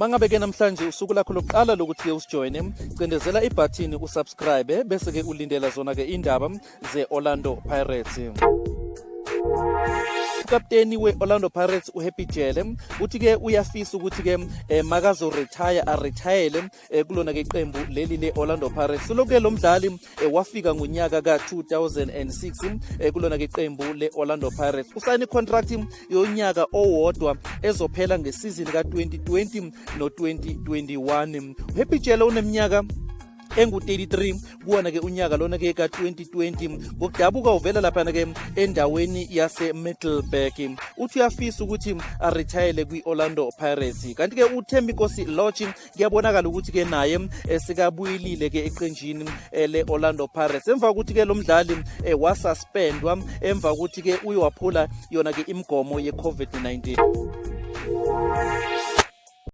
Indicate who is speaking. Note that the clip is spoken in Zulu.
Speaker 1: Mangabe ke namhlanje usuku lakho lokuqala lokuthi ke usijoyine, cindezela ibhathini usubscribe bese ke ulindela zona ke indaba ze-Orlando Pirates. Ukapteni we-Orlando Pirates uHappy Jele uthi ke uyafisa ukuthi ke makazo retire aretire kulona ke iqembu leli le-Orlando Pirates. Soloke lo mdlali wafika ngonyaka ka-2006 kulona ke iqembu le-Orlando Pirates. Usayine icontract yonyaka owodwa ezophela ngesizini ka-2020 no-2021. Happy Jele uneminyaka engu-33 kuwona ke unyaka lona ke ka-2020. Ngokudabuka uvela laphana ke endaweni yase-Middelburg. Uthi uyafisa ukuthi arithayele kwi-Orlando Pirates. Kanti ke uThembinkosi Lorch kuyabonakala ukuthi ke naye sekabuyelile ke eqenjini le-Orlando Pirates emva kokuthi ke lo mdlali wasuspendwa emva kokuthi ke uye waphula yona ke imigomo ye-COVID-19.